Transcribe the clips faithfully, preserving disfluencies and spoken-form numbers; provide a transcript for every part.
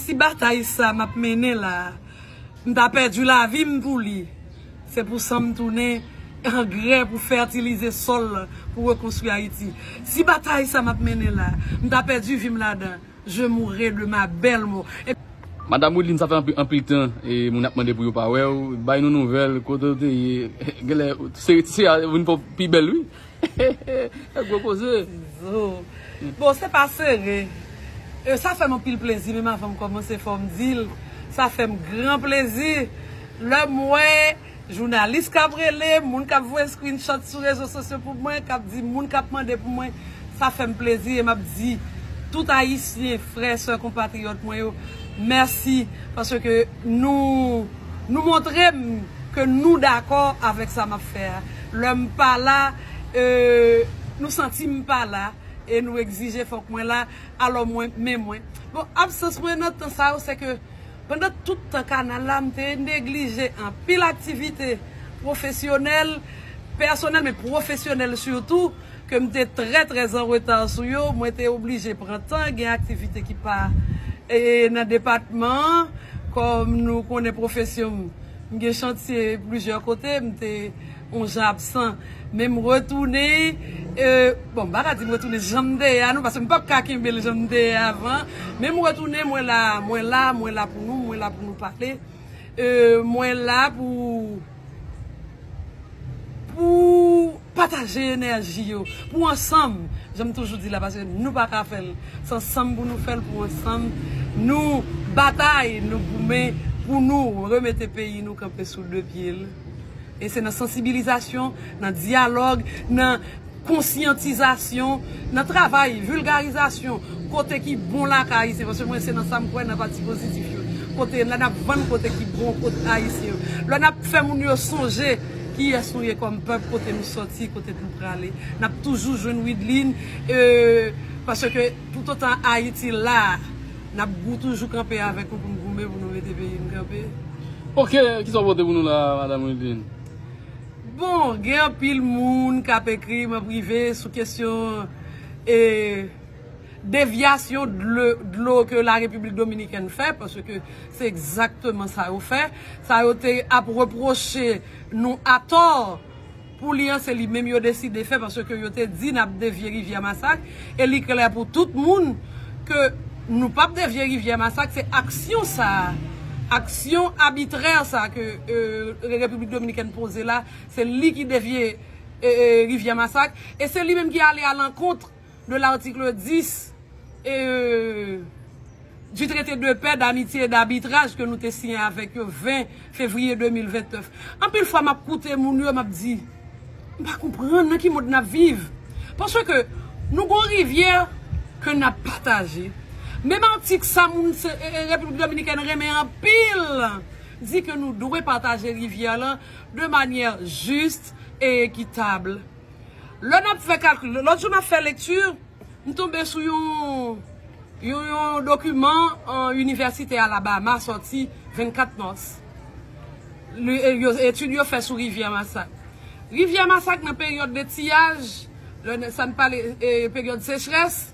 Si batay sa m ap mennen la, m ta pèdi lavi m pou li, se pou san m tounen angrè pou fètilize sòl pou rekonstwi Ayiti. Si batay sa m ap mennen la, m ta pèdi vi m ladan, je mourrai de ma belle mort. E Madanm Wideline, sa fè anpi- anpil tan e moun ap mande pou yo pa wè w. Bay nou nouvèl, kote w te ye? Genlè se, se a vin fè w pi bèl, wi. Gwo koze. Zo. Bon, se pa sere. E, sa fè m anpil plezi, menm avan m kòmanse, fò m di l. Sa fè m gran plezi. Lè m wè jounalis k ap rele, moun k ap voye screenshot sou rezo sosyo pou mwen, k ap di moun k ap mande pou mwen, sa fè m plezi e m ap di tout Ayisyen, frè, sè, konpatriyòt mwen yo, mèsi, paske nou, nou montre m ke nou dakò avèk sa m ap fè a. Lè m pa la, e, nou santi m pa la, e nou egzije fòk mwen la, alò mwen, men mwen. Bon, absans mwen nan tan sa yo, se ke pandan tout tan kanal la, m te neglije anpil aktivite pwofesyonèl, pèsonèl, men pwofesyonèl sitou, ke m te trè, trè an reta sou yo. Mwen te oblije pran tan, gen aktivite ki pa, e, nan depatman an, kòm nou konnen pwofesyon m, m gen chantye plizyè kote, m te yon jan absan. Men m retounen, e, bon, m pa ka di m retounen jan m te ye a, non, paske m p ap ka kenbe l jan m te ye avan. Men m retounen, mwen la, mwen la, mwen la pou nou, mwen la pou nou pale. E, mwen la pou, pou pataje enèji yo, pou ansanm, jan m toujou di la, paske nou pa ka fè l, se ansanm pou nou fè l, pou ansanm nou batay, nou goumen, pou nou remete peyi nou kanpe sou de pye l. E se nan sansibilizasyon, nan dyalòg, nan konsyantizasyon, nan travay vilgarizasyon, kote ki bon lakay Ayisyen, paske mwen se nan sa m kwè, nan pati pozitif yo. Kote lè n ap vann kote ki bon, kote Ayisyen yo. Lè n ap fè moun yo sonje kiyès nou ye kòm pèp, kote nou sòti, kote nou prale. N ap toujou jwenn Wideline, e, paske toutotan Ayiti la, n ap gou toujou kanpe avèk nou pou n goumen, pou nou mete peyi n kanpe. Ok, kisa w pote pou nou la, Madanm Wideline? Bon, gen anpil moun k ap ekri m an prive sou kesyon, e, devyasyon dlo, dlo ke la Repiblik Dominikèn fè, paske se egzakteman sa yo fè. Sa yo te ap repwoche nou atò pou li an, se li menm yo deside fè, paske yo te di n ap devye Rivyè Masak, e li klè pou tout moun ke nou p ap devye Rivyè Masak, se aksyon sa a, aksyon abitrè sa ke, e, Repiblik Dominikèn poze la, se li ki devye, e, e, Rivyè Masak, e se li menm ki ale a lankont de l'article dix, e, du traité de paix, d'amitié et d'arbitrage ke nou te siyen avèk yo ven fevriye de mil vennèf. Anpil fwa, m ap koute moun yo, m ap di, m pa konprann nan ki mond n ap viv. Paske nou gon rivyè ke n ap pataje. Menm atik sa moun se, e, e, Repiblik Dominikèn renmen anpil, di ke nou dwe pataje rivyè lan de manyè jis e ekitab. Lè n ap fè kalkil, lòt jou m ap fè lekti, m tonbe sou yon, yon, yon dokiman an Inivèsite Alabama sòti vennkat mas. Li, e, yo, etid yo fè sou Rivyè Masak. Rivyè Masak nan peryòd de tiyaj, lè n, sa n pale, e, peryòd sechrès,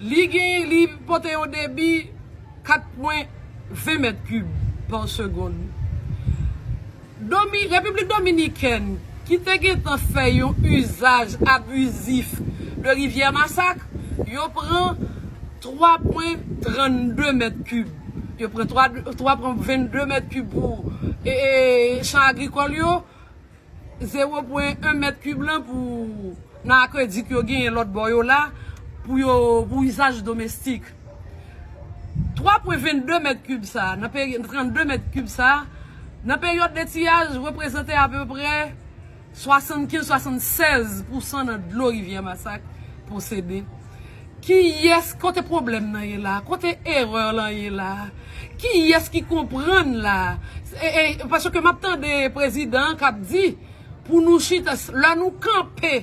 li gen, li pote yon debi kat pwen ven mèt kib pa segonn. Domi-, Repiblik Dominikèn, ki te gentan fè yon izaj abizif de Rivyè Masak, yo pran twa pwen trannde mèt kib. Yo pran twa, twa pwen vennde mèt kib pou, e, e, chan agrikòl yo, zewo pwen en mèt kib lan pou, nan akwedik yo genyen lòt bò yo la, pou yo, pou izaj domestik. Twa pwen vennde mèt kib sa, nan peri-, trannde mèt kib sa, nan peryòd de tiyaj, reprezante apeprè swasannkenz, swasannsèz pousan nan dlo Rivyè Masak posede. Kiyès, kote pwoblèm nan ye la? Kote erè lan ye la? Kiyès ki konprann la? E, e, paske m ap tande prezidan k ap di, pou nou chita, lè nou kanpe,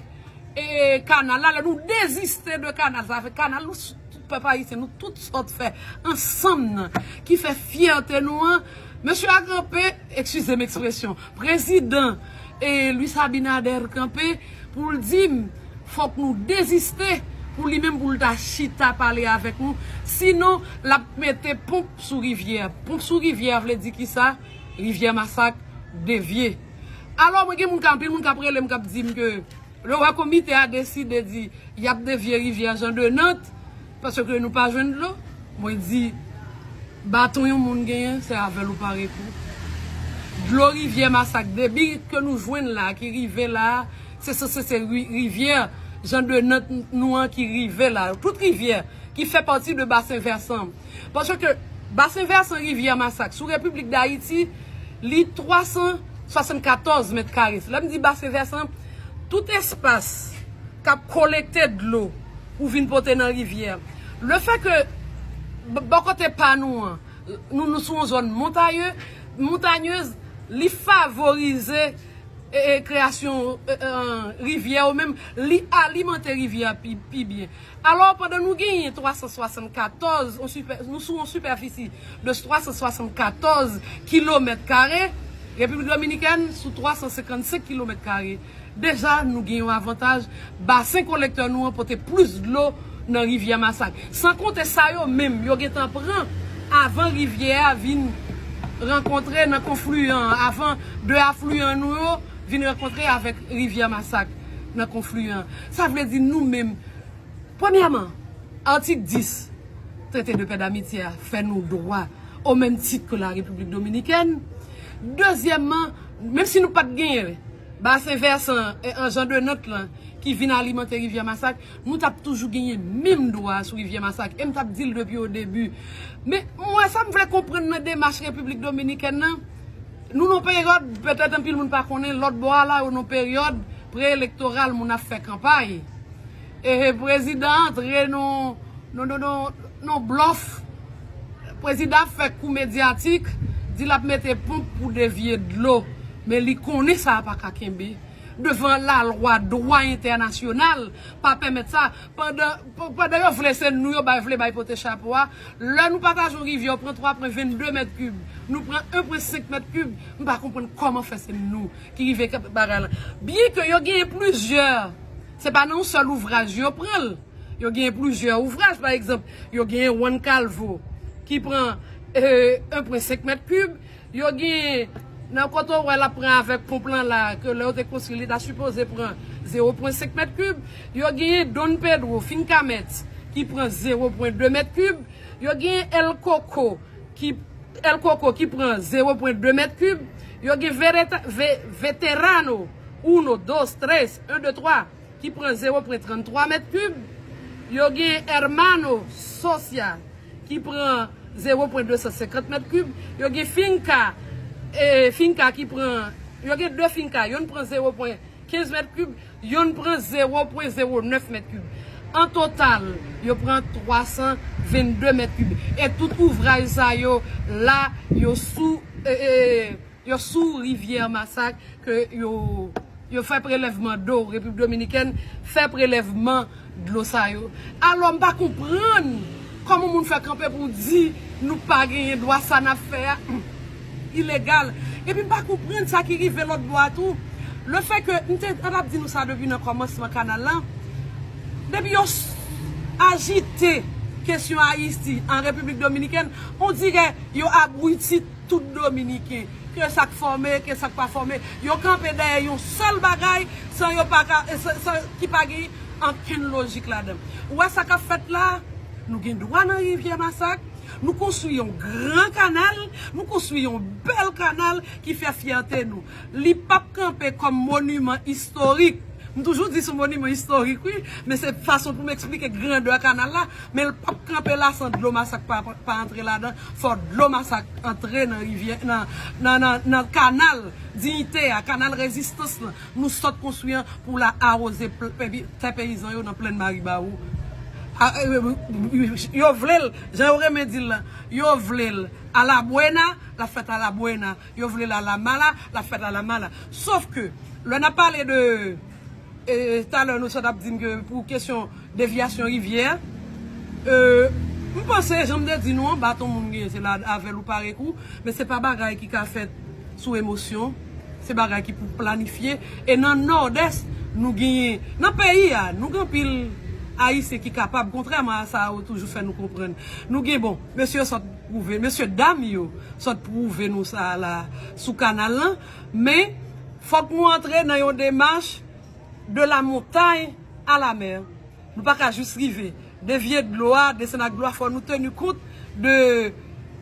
e, kanal la, lè nou deziste de kanal sa, fè kanal nou, tout pèp ayisyen, nou tout sòt fè ansanm nan, ki fè fyète nou an. Mesye a kanpe, eskize m ekspresyon, prezidan, e, Luis Abinader kanpe pou l di m, fòk nou deziste pou li menm pou l ta chita pale avèk nou. Sinon, l ap mete ponp sou rivyè. Ponp sou rivyè vle di kisa? Rivyè Masak devye. Alò, mwen gen moun k ap, anpil moun k ap rele m, k ap di m ke le roi comité a deside di y ap devye rivyè Jean de Nantes paske nou pa jwenn dlo. Mwen di, baton yon moun genyen, se avè l ou pare kou. Dlo rivyè Masak, debi ke nou jwenn la, ki rive la, se sanse se ri- rivyè Jean de Nantes nou an ki rive la. Tout rivyè ki fè pati de basen vèsan. Paske basen vèsan rivyè Masak sou Repiblik Dayiti, li twa san swasann katòz mèt kare. Lè m di basen vèsan, tout espas k ap kolekte dlo pou vin pote nan rivyè. Le fè ke b- bò kote pa nou an, nou, nou sou yon zòn montaye, montanyez, li favorize e, e, kreyasyon e, e, rivyè yo menm, li alimante rivyè a pi, pi byen. Alò, pandan nou genyen twa san swasann katòz, on sipè- nou sou yon sipèfisi de twa san swasann katòz kilomèt kare, Repiblik Dominikèn sou twa san senkannsenk kilomèt kare. Deja, nou gen yon avantaj, basen kolektè nou an pote plis dlo nan rivyè Masak. San konte sa yo menm, yo gentan pran avan rivyè a vin rankontre nan konfliyan an, avan de afliyan nou yo vin rankontre avèk rivyè Masak nan konfliyan an. Sa vle di nou menm, premyèman, atik dis Traité de paix d'amitié a fè nou dwa o menm tit ke la Repiblik Dominikèn. Dezyèmman, menm si nou pa t genyen basen vèsan e, an Jean de Nantes lan ki vin alimante rivyè Masak, nou t ap toujou genyen menm dwa sou rivyè Masak. E m t ap di l depi o debi. Men, mwen, sa m vle konprann nan demach Repiblik Dominikèn nan, nou nan peryòd, petèt anpil moun pa konnen, lòt bò a la, yo nan peryòd pre-elektoral, moun ap fè kanpay. E prezidan antre nan, nan, nan, nan, nan blòf. Prezidan ap fè kou medyatik, di l ap mete ponp pou devye dlo. Men li konnen sa a pa ka kenbe. Devan lalwa, dwa entènasyonal pa pèmèt sa. Pandan, p- pandan yo vle se nou yo bay, vle bay pote chapo a, lè nou pataje yon rivyè, yo pran twa pwen vennde mèt kib, nou pran en pwen senk mèt kib, m pa konprann kòman fè se nou ki rive k- bagay lan. Byen ke yo genyen plizyè, se pa nan yon sèl ouvraj yo pran l. Yo genyen plizyè ouvraj, pa egzanp, yo genyen Juan Calvo ki pran e, en pwen senk mèt kib, yo genyen nan kote w wè l ap pran avèk ponp lan la, ke lè yo te konstwi li ta sipoze pran zewo pwen senk mèt kib, yo genyen Don Pedro Finca Mets ki pran zewo pwen de mèt kib, yo genyen El Coco ki, El Coco ki pran zewo pwen de mèt kib, yo gen Vereta- Ve- Veterano uno, dos, tres, un, deux, trois, ki pran zewo pwen tranntwa mèt kib, yo gen Hermano Socia ki pran zewo pwen de san senkant mèt kib, yo gen Finca, e, Finca ki pran, yo gen de Finca, yonn pran zewo pwen kenz mèt kib, yonn pran zewo pwen zewo nèf mèt kib. An total, yo pran twa san vennde mèt kib. E tout ouvraj sa yo la, yo sou, e, e, yo sou rivyè Masak, ke yo, yo fè prelèvman do, Repiblik Dominikèn fè prelèvman dlo sa yo. Alò, m pa konprann kòman moun fè kanpe pou di nou pa genyen dwa, sa n ap fè a ilegal. Epi m pa konprann sa ki rive lòt bò a tou. Le fè ke m te, m t ap di nou sa depi nan kòmansman kanal lan, depi yo s- ajite kesyon Ayiti an Repiblik Dominikèn, on dirè yo abwiti tout Dominiken, ke sa k fòme, ke sa k pa fòme. Yo kanpe dèyè yon sèl bagay, san yo pa ka, e san, san, ki pa gen ankenn lojik ladan. Ou wè sa k ap fèt la? Nou gen dwa nan rivyè Masak, nou konstwi yon gran kanal, nou konstwi yon bèl kanal ki fè fyète nou. Li p ap kanpe kòm moniman istorik. M toujou di se yon moniman istorik, wi, men se fason pou m eksplike grandè kanal la. Men l p ap kanpe la san dlo Masak pa, pa antre ladan. Fò dlo Masak antre nan rivyè, nan, nan, nan, nan kanal diyite a, kanal rezistans lan. Nou sot konstwi an pou l awoze pl- peyi- tè peyizan yo nan plèn Maribawou. A, e, e, yo vle l, jan yo renmen di l lan, yo vle l a la buena, l ap fèt a la buena. Yo vle l a la mala, l ap fèt a la mala. Sof ke, lè n ap pale de, e, talè nou sot ap di m ke pou kesyon devyasyon rivyè, e, m panse, jan m te di nou an, baton moun genyen, se la avè l ou pare kou, men se pa bagay ki ka fèt sou emosyon, se bagay ki pou planifye. E nan Nòdès, nou genyen, nan peyi a, nou gen anpil Ayisyen ki kapab, kontrèman a sa yo toujou fè nou konprann. Nou gen, bon, mesye yo sot pwouve, mesye dam yo sot pwouve nou sa la sou kanal lan, men fòk nou antre nan yon demach de la montagne à la mer. Nou pa ka jis rive devye dlo a, desann ak dlo a, fò nou teni kont de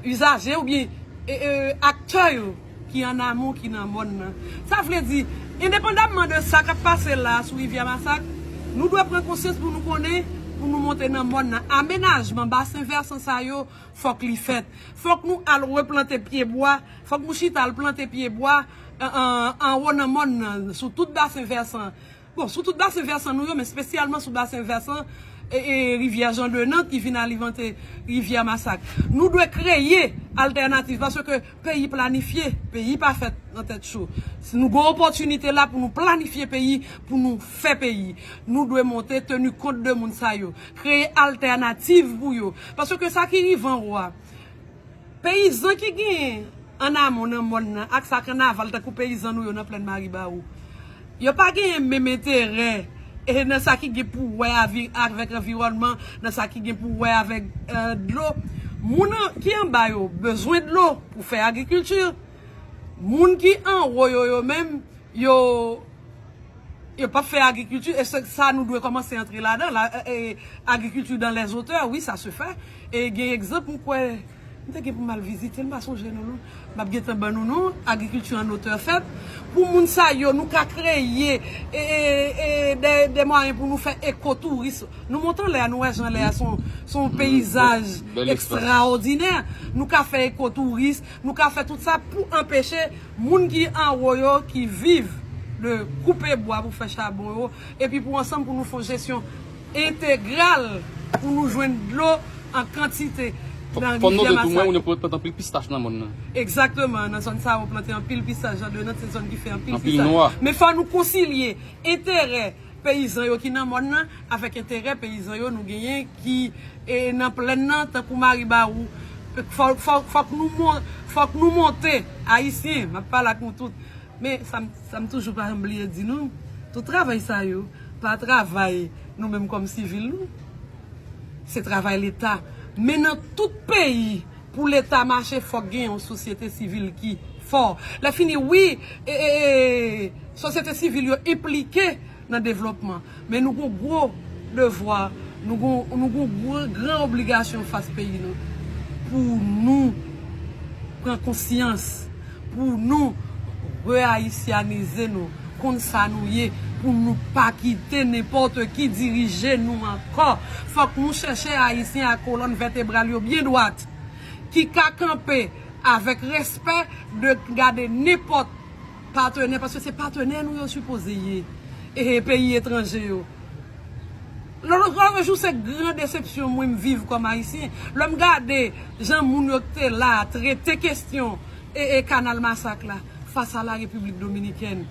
izaje oubyen e, e, aktè yo ki an amon, ki nan mòn nan. Sa vle di, endepandamman de sa k ap pase la sou Rivyè Masak, nou dwe pran konsyans pou nou konnen, pou nou monte nan mòn nan. Amenajman basen vèsan sa yo, fòk li fèt. Fòk nou al replante pyebwa, fòk nou chita al plante pyebwa an, an, anwo nan mòn nan, sou tout basen vèsan. Bon, sou tout basen vèsan nou yo, men espesyalman sou basen vèsan e, e, rivyè Jan de Nant ki vin alimante rivyè Masak. Nou dwe kreye altènativ, paske peyi planifye, peyi pa fèt nan tèt cho. Si nou gen opòtinite la pou nou planifye peyi, pou nou fè peyi, nou dwe monte, teni kont de moun sa yo, kreye altènativ pou yo. Paske sa ki rive anwo a, peyizan ki genyen an amon nan mòn nan ak sa kannaval tankou peyizan nou yo nan plèn Maribawou. Yo pa genyen menm enterè e nan sa ki gen pou wè avi-, avèk anviwònman, nan sa ki gen pou wè avèk, eh, dlo. Moun an, ki anba yo bezwen dlo pou fè agrikilti. Moun ki anwo yo, yo menm, yo, yo p ap fè agrikilti, e se sa nou dwe kòmanse antre ladan, la, e, e, agrikilti dans les hauteurs, oui, ça se fait. E gen egzanp, m kwè, m te gen pou m al vizite, m pa sonje non, non. M ap gentan ban nou non, agrikilti an otè fèt. Pou moun sa yo, nou ka kreye, e, e, e, de, de mwayen pou nou fè ekotouris. Nou monte anlè a, nou wè jan anlè a, se yon, se yon peyizaj ekstraòdinè. Nou ka fè ekotouris, nou ka fè tout sa pou anpeche moun ki anwo yo, ki viv de koupe bwa pou fè chabon yo, epi pou ansanm pou nou fè yon jesyon entegral pou nou jwenn dlo an kantite nan rivyè Masak. Fò m note tou, mwen, ou nan plante anpil pistach nan mòn nan. Egzakteman, nan zòn sa yo plante anpil pistach, Jan de Nant se zòn ki fè anpil pistach. Anpil nwa. Men fò nou konsilye enterè peyizan yo ki nan mòn nan avèk enterè peyizan yo nou genyen ki, e, nan plèn nan, tankou Maribawou. Fòk, fòk, fòk nou mon-, fòk nou monte, Ayisyen, m ap pale ak nou tout. Men sa m, sa m toujou pa janm bliye di nou, tout travay sa yo, pa travay nou menm kòm sivil, non. Se travay Leta. Men nan tout peyi, pou Leta mache, fòk gen yon sosyete sivil ki fò. Lè fini, wi, e, e, e, sosyete sivil yo enplike nan devlopman. Men nou gon gwo devwa, nou gon, nou gon gwo, gran obligasyon fas peyi nou. Pou nou pran konsyans, pou nou reayisyanize nou, konn sa nou ye, pou nou pa kite nenpòt ki dirije nou ankò. Fòk nou chèche Ayisyen a kolòn vètebral yo byen dwat, ki ka kanpe avèk respè de gade nenpòt patenè, paske se patenè nou yo sipoze ye, e peyi etranje yo. Lòt, lòt jou, se gran desepsyon mwen m viv kòm Ayisyen. Lè m gade jan moun yo ki te la trete kesyon e, e Kanal Masak la fas a la Repiblik Dominikèn.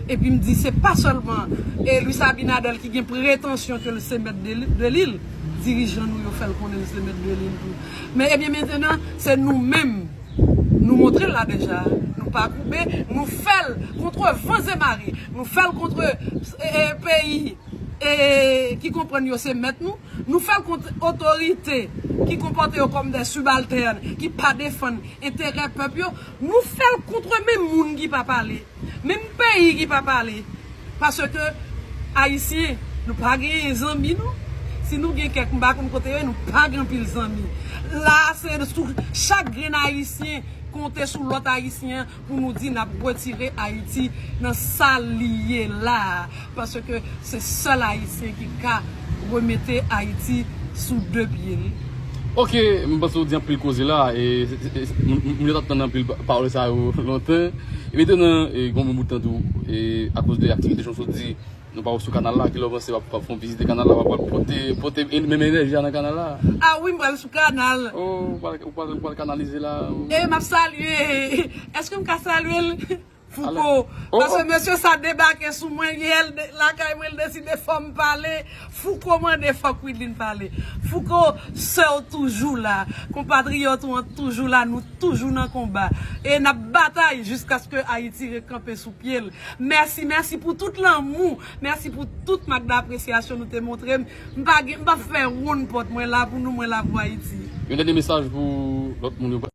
Epi m di, se pa sèlman, e, Luis Abinader ki gen pretansyon ke l se mèt de, de lil. Dirijan nou yo fè l konnen l se mèt de lil tou. Men, ebyen, mentenan, se nou menm. Nou montre l la deja. Nou pa koube, nou fè l kont van e mare. Nou fè l kont, e, e, peyi, e, ki konprann yo se mèt nou. Nou fè l kont otorite ki konpòte yo kòm de sibaltèn, ki pa defann enterè pèp yo. Nou fè l kont menm moun ki pa pale, menm peyi ki pa pale. Paske Ayisyen, nou pa gen zanmi, non. Si nou gen kèk, m pa konn kote yo ye, nou pa gen anpil zanmi. La, se sou chak grenn Ayisyen, konte sou lòt Ayisyen pou nou di n ap retire Ayiti nan sa li ye la a. Paske se sèl Ayisyen ki ka remete Ayiti sou de pye l. Ok, m panse w di anpil koze la, e, e, e, m, m, m te ap tann anpil pa, pawòl sa yo lontan. E mentenan, e, gon bon bout tan tou, e, akoz de aktivite jan w sot di, nou pa sou kanal la, kilè w panse w ap, w ap fè yon vizite kanal la, w ap pote, pote en-, menm enèji a nan kanal la? A wi, m pral sou kanal. Oh, ou pral, ou pral, ou pral kanalize la. E m ap salye, èske m ka salye l? Fouco, paske mesye sa debake sou mwen yè, lakay mwen, l deside fò m pale. Fouco mande fòk Widlin pale. Fouco, sè w toujou la. Konpatriyòt ou an toujou la. Nou toujou nan konba. E n ap batay jiskaske Ayiti rekanpe sou pye l. Mèsi, mèsi pou tout lanmou. Mèsi pou tout mak dapresyasyon nou te montre m. M pa gen, m pa fè wonn pòt. Mwen la pou nou, mwen la pou Ayiti. Yon dènye mesaj pou lòt moun yo.